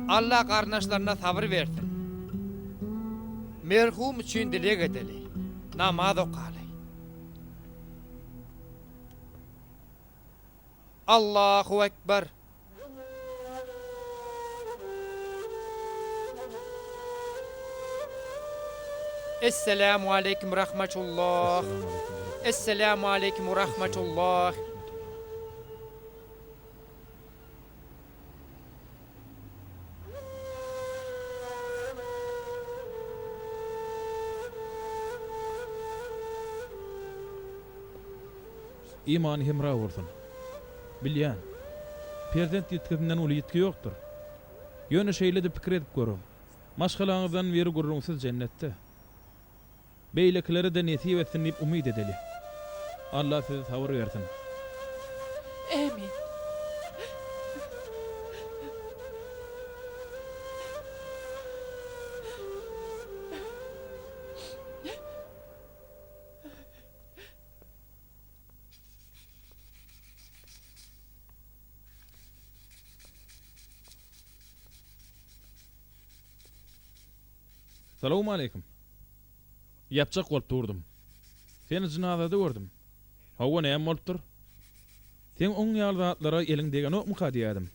Alla garyndaşlaryna sabyr bersin. Merhum üçin dileg edeli. Namaz okaly. Allahu Ekber. Esselamu aleýkum rahmetullah. Esselamu aleýkum rahmetullah. Imany hemra bolsun. Bilýän. Perzent ýitgisinden uly ýitgi ýokdur. Ýöne şeýle-de pikir edip görüň. Maşgalaňyzdan biri gürrüňsiz jennetde. Beýlekilere-de nesip etsin diýip umyt edeli. Alla size sabyr bersin. Ämin. Salowmaleýkim. Ýapjak bolup durdum. Seni jynazada gördüm. Hawa, näme bolupdyr? Seň oň ýaly zatlara eliň degenokmyka diýýädim.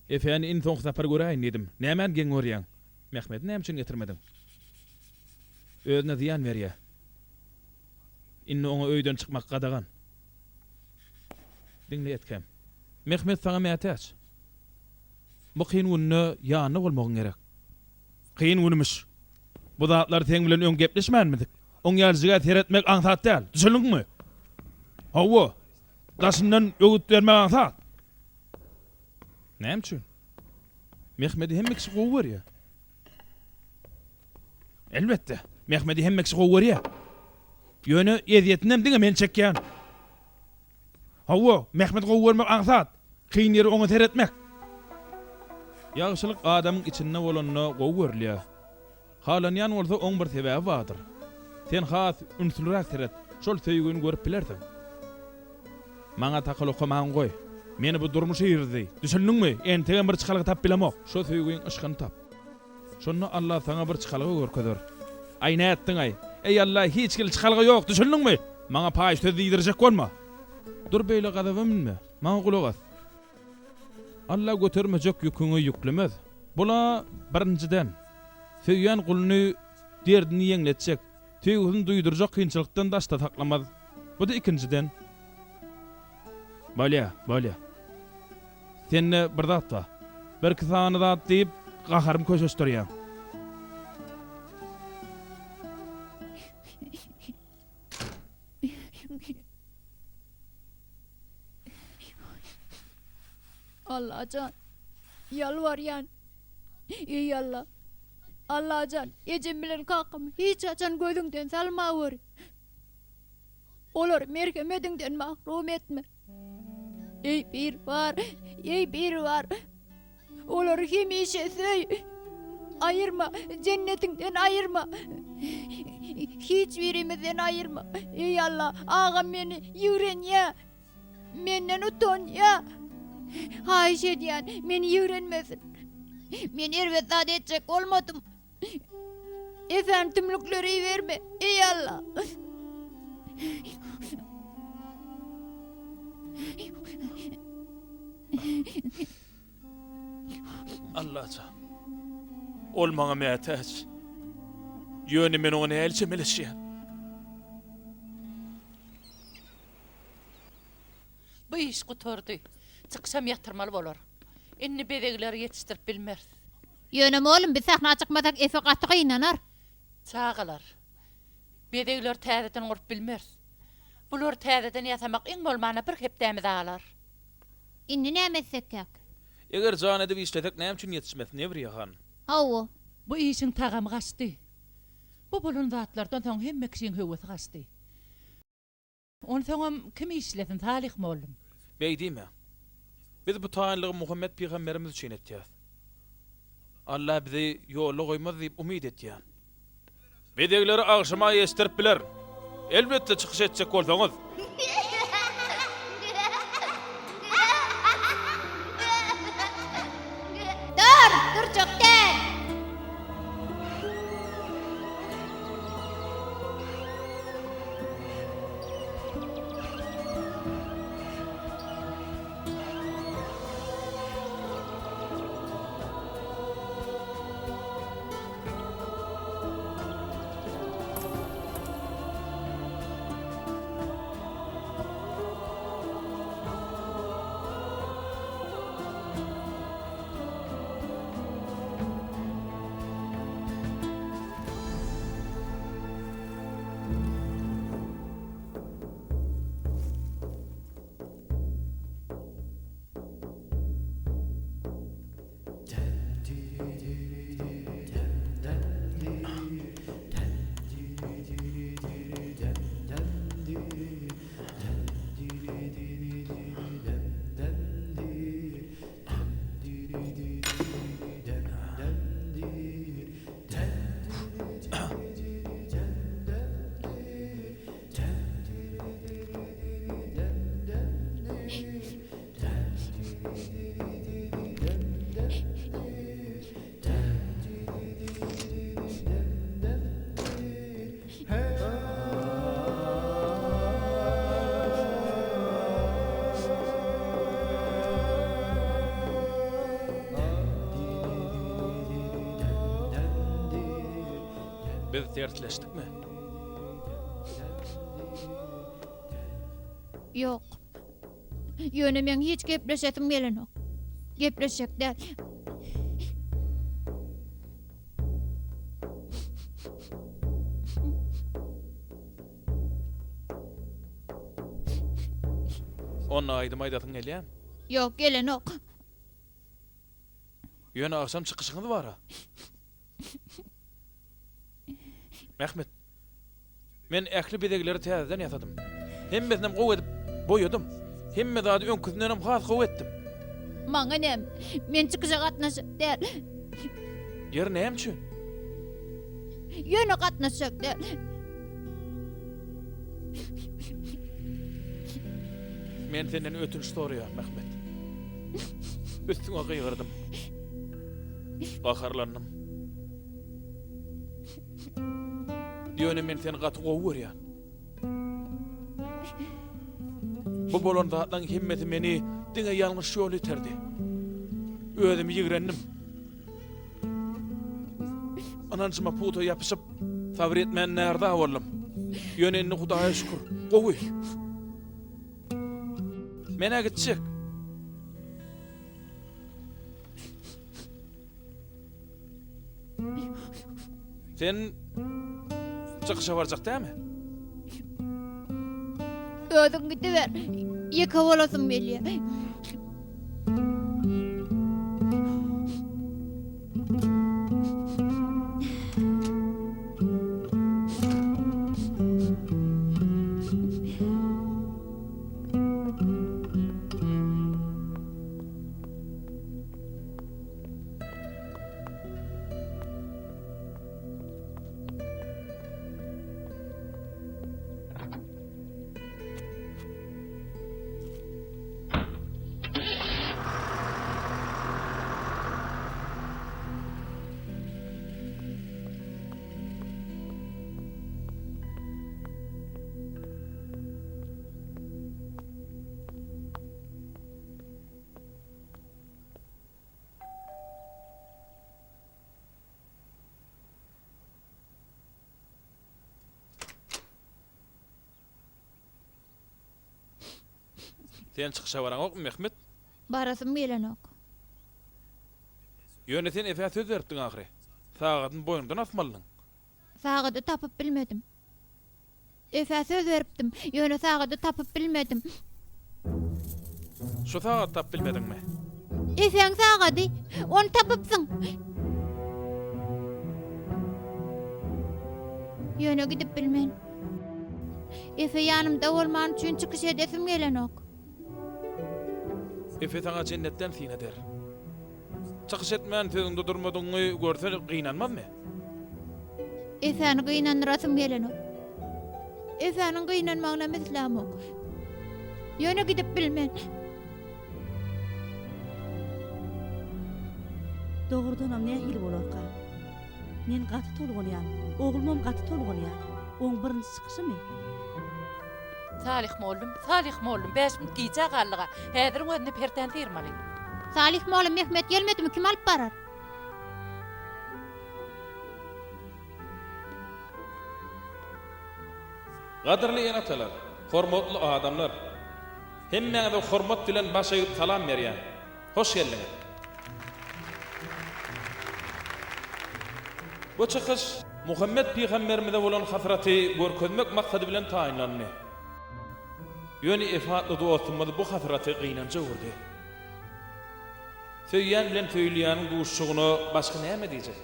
Efäni iň soňky sapar göräýin diýdim. Nämäni geň görýäň? Mehmedi näme üçin getirmediň? Özüne zyýan berýä. Indi oňa öýden çykmak gadagan. Diňle Ethem. Mehmet saňa mätäç. Bu kyn günde ýanynda bolmagyň gerek. Kyn günmüş. Bu zatlary seň bilen öň gepleşmänmidik? Oň ýaly jigä seretmek aňsat däl. Düşündiňmi? Hawa. Daşyndan öwüt bermek aňsat. Näme üçin? Mehmedi hemme kişi gowy görýär. Elbetde, Mehmedi hemme kişi gowy görýär. Ýöne ezýetinem diňe men çekýän. Hawa, Mehmedi gowy görmek aňsat. Kyn ýeri oňa seretmek. Ýagşylyk adamyň içinde bolanda gowy görülýär. Halanýan bolsa oň bir sebäbi bardyr. Sen has ünsliräk seret, şol söýgini görüp bilersiň. Maňa takal okamaňy goý. Meni bu durmuş irizdi. Düşündiňmi? Entegem bir çykalga tapyp bilemok. Şo söýgiň yşkyny tap. Şonda Alla saňa bir çykalga görkezer. Aý nätdiň-aý? Eý Alla, hiç hili çykalga ýok, düşündiňmi? Maňa paýyş söz diýdirjek bolma. Dur beýle gazaba münme. Maňa gulak as. Alla götermejek ýüküňi ýüklemez. Bul-a birinjiden, söýýän guluny derdini ýeňletjek, söýgüsini duýdurjak kynçylykdan daşda saklamaz. Bu-da ikinjiden. Bolýa, bolýa. Sende bir zat bar. Birki sany zat diýip, gaharymy köşeşdirýäň. Allajan, ýalbarýan. Eý Alla! Allajan, ejem bilen kakamy hiç haçan gözüňden salmaweri. Olary merhemediňden mahrum etme. Eý Biribar, eý Biribar! Olary hemişe söý! Aýyrma, jennetiňden aýyrma! Hiç birimizden aýyrma! Eý Alla, agam meni ýigrenýä! Menden utanýa! Haýyş edýän, meni ýigrenmesin! Men erbet zat etjek bolmadym. Efendim tümlükleri iberme, eý Alla! Allajan, ol maňa mätäç. Ýöne men oňa nähili çemeleşýän? Bu iş gutardy. Çykyşam ýatyrmaly bolar. Indi bezegleri ýetişdirip bilmeris. Ýöne mugallym biz sahna çykmasak Efe gaty gynanar. Çagalar, bezegleri täzeden gurup bilmeris. Bulary täzeden ýasamak iň bolmanda bir hepdämizi alar. Indi näme etsekkäk? Eger jan edip işlesek näme üçin ýetişmez, Newriýe han? Hawa. Bu işiň tagamy gaçdy. Bu bolan zatlardan soň hemme kişiň höwesi gaçdy. Onsoňam kim işlesin, Salyh mollum? Beý diýme. Biz bu taýynlygy Muhammet pygamberimiz üçin etýäs. Alla bizi ýolda goýmaz diýip umyt etýän. Bezegleri agşama ýetişdirip bilerin. Elbetde çykyş etjek bolsaňyz. Dur! Durjak däl! Biz tersleşdikmi? Ýok. Ýöne meň hiç gepleşesim gelenok. Gepleşjek däl. Onda aýdym aýdasyň gelýämi? Ýok, gelenok. Ýöne agşam çykyşyňyz bar-a. Mehmet, men ähli bezegleri täzeden ýasadym. Hemmesinem gowy edip boýadym. Hemme zady öňküsindenem has gowy etdim. Maňa näme? Men çykyşa gatnaşjak däl. Ýeri näme üçin? Ýöne gatnaşjak däl. Men senden ötünç soraýan, Mehmet. Üstüňe gygyrdym. Gaharlandym. Ýöne men seni gaty gowy görýän. Bu bolan zatlaryň hemmesi meni diňe ýalňyş ýola iterdi. Özümi ýigrendim. Ynanjyma pugta ýapyşyp, sabyr etmän närza boldum. Ýöne indi Hudaýa şükür, gowy. Men-ä gitjek. Sen çykyşa barjak dälmi? Özüň gidiber. Ýeke bolasym gelýär. Sen çykyşa baraňokmy, Mehmet? Barasym gelenok. Ýöne sen Efä söz beripdiň ahyry. Sagadyny boýnuňdan asmalydyň. Sagady tapyp bilmedim. Efä söz beripdim, ýöne sagady tapyp bilmedim. Şu sagady tapyp bilmediňmi? Efäň sagady, ony tapypsyň. Ýöne gidip bilmen. Efe ýanymda bolmany üçin çykyş edesim gelenok. Efe saňa jennetden syn eder. Çykyş etmän sözüňde durmadygyňy görse gynanmazmy? Efäni gynandyrasym gelenok. Efäniň gynanmagynam islämok. Ýöne gidip bilmen. Dogrudanam nähili bolarka? Men gaty tolgunýan, oglumam gaty tolgunýar. Oň birinji çykyşymy? Salyh mollum, Salyh mollum, bäş minut gijä galdyg-a. Häziriň özünde perdäni syrmaly. Salyh mollum, Mehmet gelmedimi, kim alyp barar? Gadyrly ene-atalar, hormatly adamlar! Hemmäňize hormat bilen baş egip salam berýän. Hoş geldiňiz! Bu çykyş Muhammet pygamberimize bolan hasraty görkezmek maksady bilen taýynlandy. Ýöne Efe atly dostumyz bu hasraty gynanja öwürdi. Söýýän bilen söýülýäniň duşuşygyna başga näme diýjek?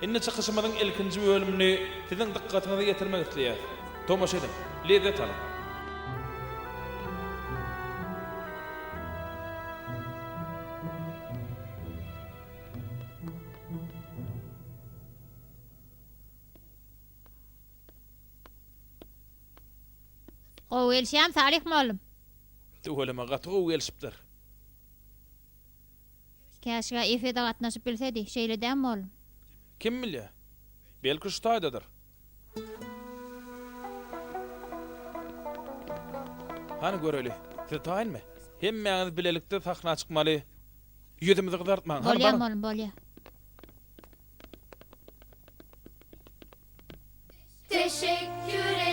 Indi çykyşymyzyň ilkinji bölümini siziň dykgatyňyza ýetirmek isleýäris. Tomaşa ediň, lezzet alyň! Gowy gelişýämi Salyh mollum? Tüweleme gaty gowy gelişipdir. Käşgä Efe-de gatnaşyp bilsedi, şeýle dämi mollum? Kim bilýär? Belki şu taýdadyr. Hany göreli. Siz taýynmy? Hemmäňiz bilelikde sahna çykmaly. Ýüzümizi gyzartmaň. Hany Bolýa baryň. mollum, bolýa. Teşekkür.